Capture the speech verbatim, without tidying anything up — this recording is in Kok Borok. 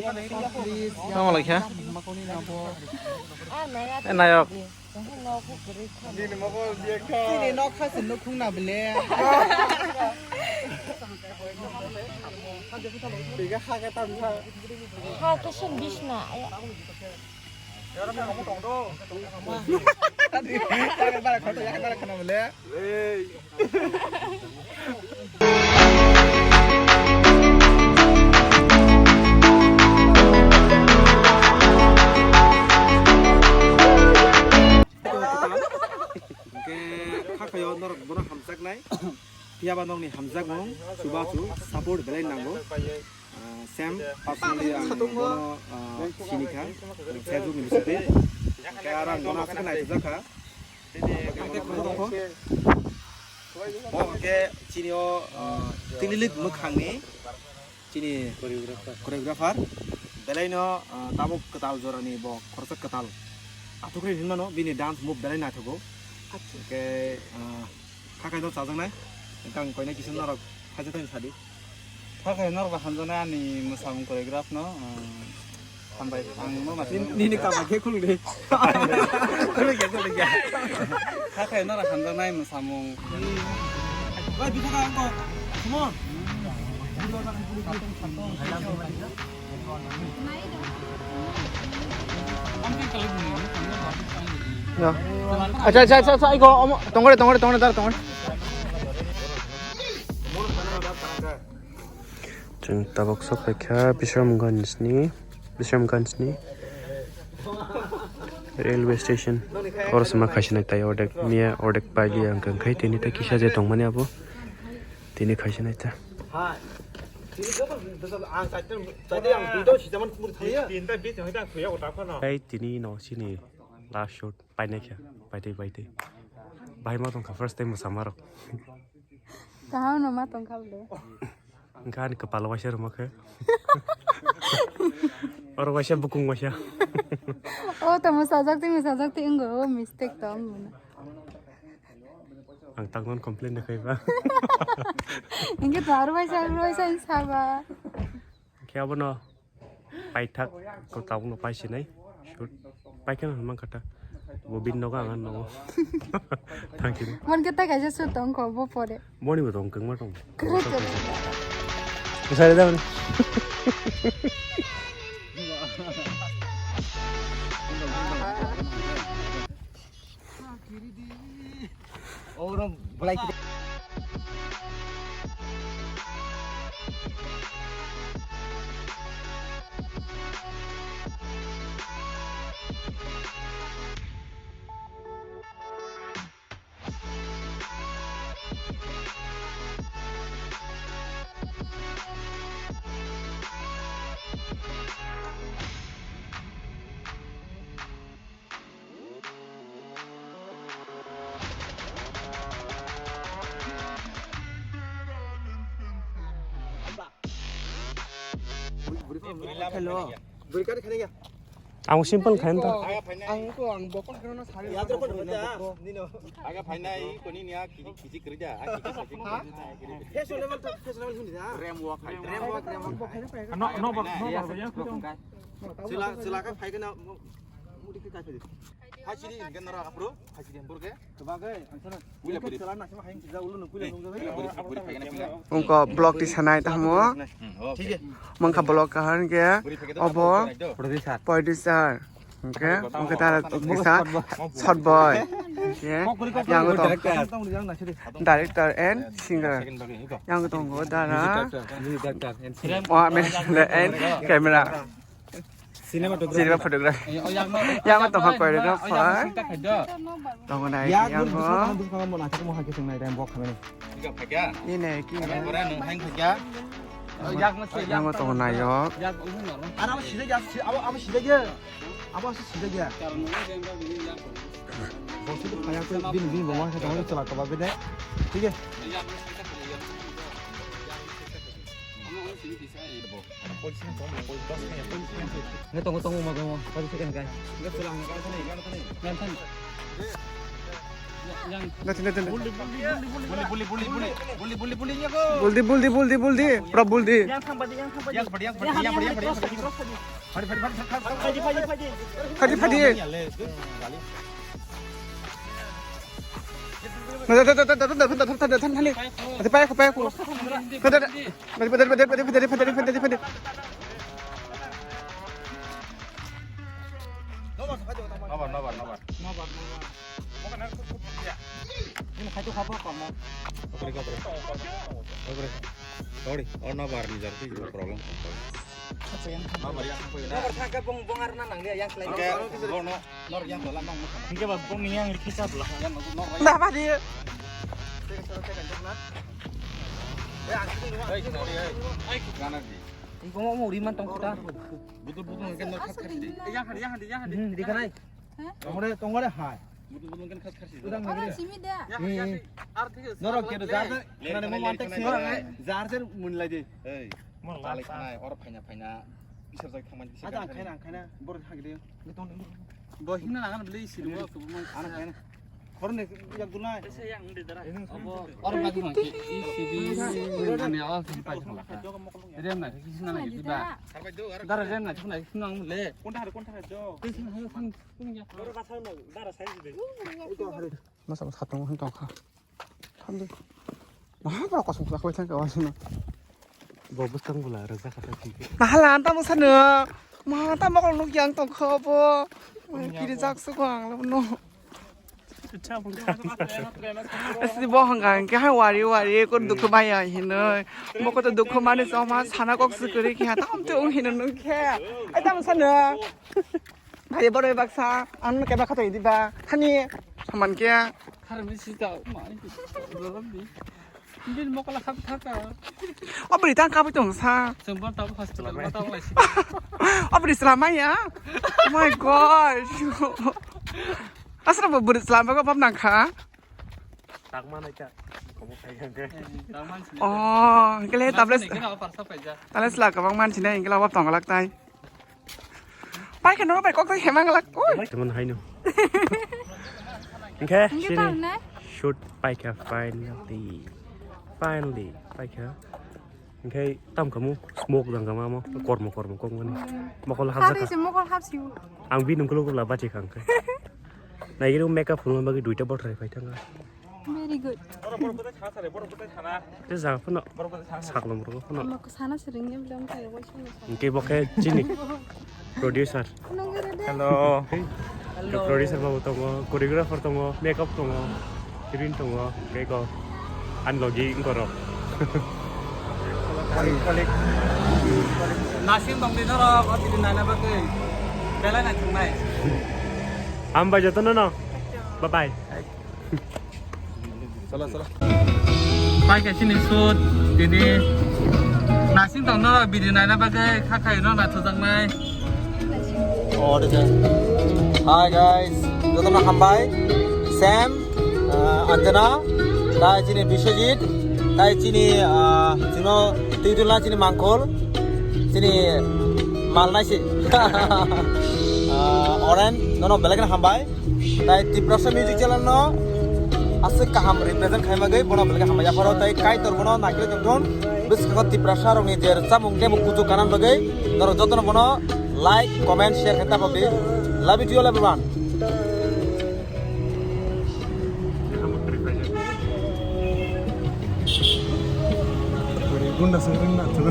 Tamo lai kha? Eh, nayok. Chini nok kha se nukhung na bele. Ha khe sen bisna. Bara khoroksa, bara khoroksa bele. Hwnkhe kha khaio norok bono hamjaknai. Phiya ba nokni hamjakmung chubachu support belai nango. Ah, Sam personally ang bono, ah, sinikha, Facebook ni bisingtwi. Hwnkhe aro ang bono aswk khe naithojakha. Bo hwnkhe chini o, ah, tini lead mwkhangni chini choreographer. Belaino, ah, tabuk kwtal jorani bo khoroksa kwtal. Athukri hinmano bini dance move belai naithogo. Hwnkhe, ah, kha khaino chajaknai. Hwnkhe ang koina kisa norok khaijak thani sadi. Kha khaino norok hamjaknai ani mwsamung choreograph no, ah, Hambai, ang no mati. Nini kama khe khulung de. Khulung khe, khulung khe. Kha khe nora hamjaknai mwsamung. Oi, bikha da angko. Come on. Acha, acha, acha, acha, iko, omo, tongore, tongore, tongore, dar, tongore. Chwng tabuk sok phaikha Bisramganj ni, Bisramganj ni railway station. Oro se ma khaisani tai ordek miya, ordek pailiya wngkha, khai tini tai kisa je tongmani abo tini khaisani ta. Tai tini no chini last shot painai kha, paitwi, paitwi. Bahai ma tongkha first time mwsama rok. Kaham no ma tongkha bwle. Wngkha ani kwpalo waisa rwma khe. Oro waisa bukung waisa. O tamo sajak twi sajak twi wngwi o mistake tong mano. Ang tangmani complain de khaiba. Inge to aro waisa aro waisa saba. Khe abono. Paithak ko tabukno paisinai. Shoot. Paikhe hwnmang kata. Bo bini nogo ang nogo. Thangkhe. Mon khe tai kaisa shoot tong kho bo pore. Boni bo tong kwngma tong. Kwrwi kwrwi. Usai da mani. Oro belai. Hello. Ang simple khain ta. Ang ko ang bokol kheno na sari. Aga phainai koni niya kiji kiji krida. Fashionable to fashionable huni da. Rem walk hai. Rem walk, rem walk. No no bak no bak ya. Sila sila ka phai kana mudi ka phai. Ha chiri ingan nara apro. Wngkha vlog tisa nai tamo. Mangkha vlog kahar khe obo producer. Hwnkhe mangkha tara tisa short boy. Hwnkhe yang tong director and singer. Yang tongo dara. Music director and singer. And camera. Cinematography. Cinematography. Yang tongkha choreographer. Tongo nai yang bo. Ni ne ki ne. Yang tongo nai yok. Abo sida ya, abo abo sida ya. Abo sida ya. Bini bini bo ma khe tongo chala kaba bini. Thik he. Nge tongo tongo ma tongo. Padi second kai. Nge selang kai thani. Nge thani. Nanti, nanti, nanti. Buldi, buldi, buldi, buldi, buldi, buldi, buldi, buldi, buldi, buldi, buldi, buldi, buldi, buldi, pura buldi. Yang sampai di, yang sampai di. Yang sampai di, yang sampai di, yang sampai di, yang sampai di. Fadi, fadi, fadi, fadi, fadi. Fadi, fadi. Nah, dah, dah, dah. Nanti payah aku, payah aku. Nah, dah, dah. Fadi, fadi, fadi. Nobar, nobar, nobar. Ini khaito khabo komo. Okre, okre. Okre. Sorry, oh, nobar ni jar ti problem. Nobar yang apa ya? Nobar thangka bong, bong arna nang dia yang selain. Oke, no, no, nor yang dola nang. Hingke ba bong ni yang likhi sa bla. Yang nor, nor. Dah, apa dia? Ai, nor, ai. Ai, kana di. Iko mo uri man tong kota. Butul, butul, kan nor khat khat di. Yang hadi, yang hadi, yang hadi. Hmm, di kanai. Tongore, tongore hai. Butul butul kan khas khas sih. Udang lagi. Simi da. Ya, ya, sih. Ar thik ase. Norok kedo jar jar. Khana mo mantek sih. Jar jar mun lai de. Ei. Mo la. Jalai khana or phaina phaina. Isor jai thangma. Ada khaina khaina bor hagi de. Bo hingna lagan beli sih. Ana khaina. Khorne yak dunai. Ese yang di dara. Abo or lagi mang. Isi di. Ani awas di pa thang la. Rem na kisi na di ba. Dara rem na thang na kisi na le. Konta har konta har jo. Kisi na. Masa masa tong hwn tong kha. Thamdi. Maha borok kosong kha koi thang kha wasino. Bo bwskang bula rwjak kha thang kha. Nahala anta masa no. Ma anta mokol nuk yang tong kha bo. Kiri jak su ko ang lo no. Asi bo hwnga hwnkhe hai wari wari kun dukhu maya hinoi. Bo koto dukhu mani choma sana kok su kwrwi khe tam te ung hino nuk khe. Ai tam sano. Bhai boroi baksa ang keba khato idi ba. Hani saman khe. Harbi sita ma. Bin mokol hap thaka. Obri tang kabi tong sa. Sembon tabo hospital ma tabo lai sita. Obri selamai ya. Oh my gosh. Asra bo buri selama ko pap nang kha. Tangma nai ta. Komo khai hangke. Oh, kele tablet. Kena apa sa paija. Tablet sela kabang manchine ingla wap tong lak tai. Pai khe no bai kok tai hemang lak. Oi. Teman haino. Hingke sini. Shoot pai kha finally. Finally pai kha. Hingke tam kamu smoke dang kama mo kormo kormo kok mani. Mokol hap jaka. Mokol hap siu. Ang bi nungkulo kula bachi khang khe. Naigiri makeup phulma bagwi duita bottle pai thanga. Very good. Te jaga phano saklam rwgo phano. Mako sana siring em dam kaya waisa. Hingke bo khe chini producer. Hello. Hello. Producer babu tongo, choreographer tongo, makeup tongo, heroine tongo, tei ko ani logi wngkorok. Nasing tongdi norok, o tini naina bagwi belai naithoknai. Hambai jotono no. Bye bye. Sala, sala. Pai khe chini shoot, tini nasing tongno video naina bagwi kha khaino naithojaknai. Oh, dede. Hi guys, jotono hambai. Sam, uh, Anjana, tai chini Biswajit, tai chini, uh, chino twi dulna chini Mangkol, chini malnaisi. Uh, Oren, nono belai kheno hambai. Tai Tiprasa Music Channel no aswk kaham represent khaimagwi bono belai hambai yapharo tai Kaitor bono naikhe tongthun bwskango Tiprasa rokni je rwchapmung tei bo kuchuk kanani bagwi norok jotono bono like, comment, share khe tapokdi. Love you all everyone. Gunda sering nak tu.